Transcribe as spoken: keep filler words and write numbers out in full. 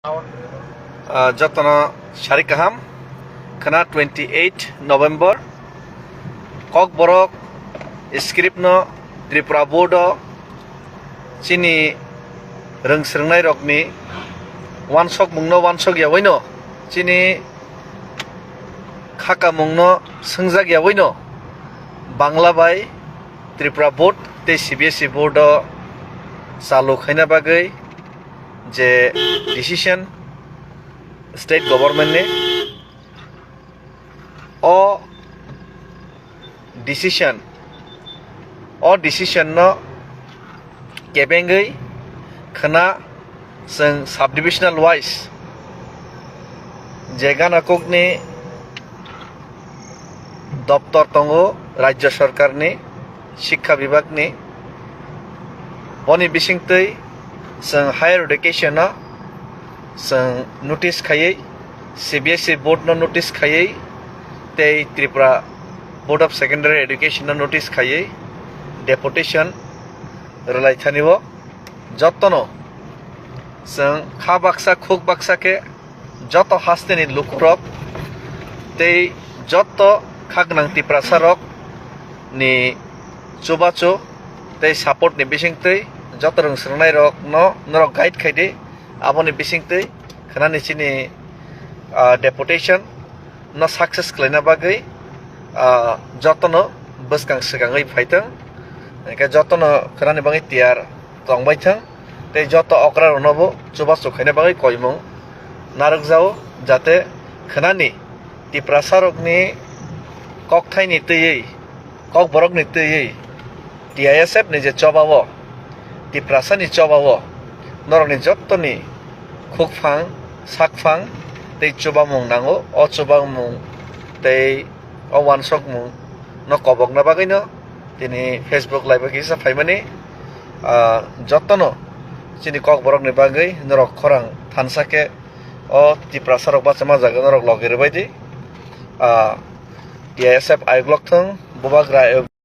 Ah, jotono sari kaham, khna twenty eight November, Kokborok script no Tripura board o chini rwng swrwngnairokni wansokmungno wansok yawaino, chini khakamungno swngjak yawaino Bangla bai Tripura board tei C B S E board o chalu khaina bagwi je decision state government ni, o decision, o decision no kebengwi khna chwng subdivisional wise je ganakokni doptor tongo, Rajya Sarkarni Shikkha Bibhagni, boni bisingtwi chwng higher education no chwng notice khaiwi, C B S E board no notice khaiwi, tei Tripura Board of Secondary Education no notice khaiwi deputation rwlaithani o. Jotono chwng kha baksa khuk baksa khe joto hasteni lukurok tei joto khagwnang Tiprasarok ni chubachu tei support ni bisingtwi joto rwng swrwngnairokno norok guide khaidi, aboni bisingtwi khnani chini, ah, deputation no success khlaina bagwi, ah, jotono bwskang swkangwi phaithwng, hwnkhe jotono khnani bagwi tiyar tongbaithwng tei joto okraroknobo chubachu khaina bagwi koimung narwkjao, jate khnani Tiprasarokni kokthaini twiwi, Kokborokni twiwi T I S F ni je choba o, Tiprasani choba o, norokni jottoni khukphang, sakphang tei chubamung nango. O chubamung tei o wansokmung no kobokna bagwino tini Facebook live o kisa phaimani, ah, jotono chini Kokborokni bagwi norok khorang thansa khe o Tiprasarok bachama jaga norok logi rwbaidi, ah, T I S F ayuk lokthwng, bubagra ayuk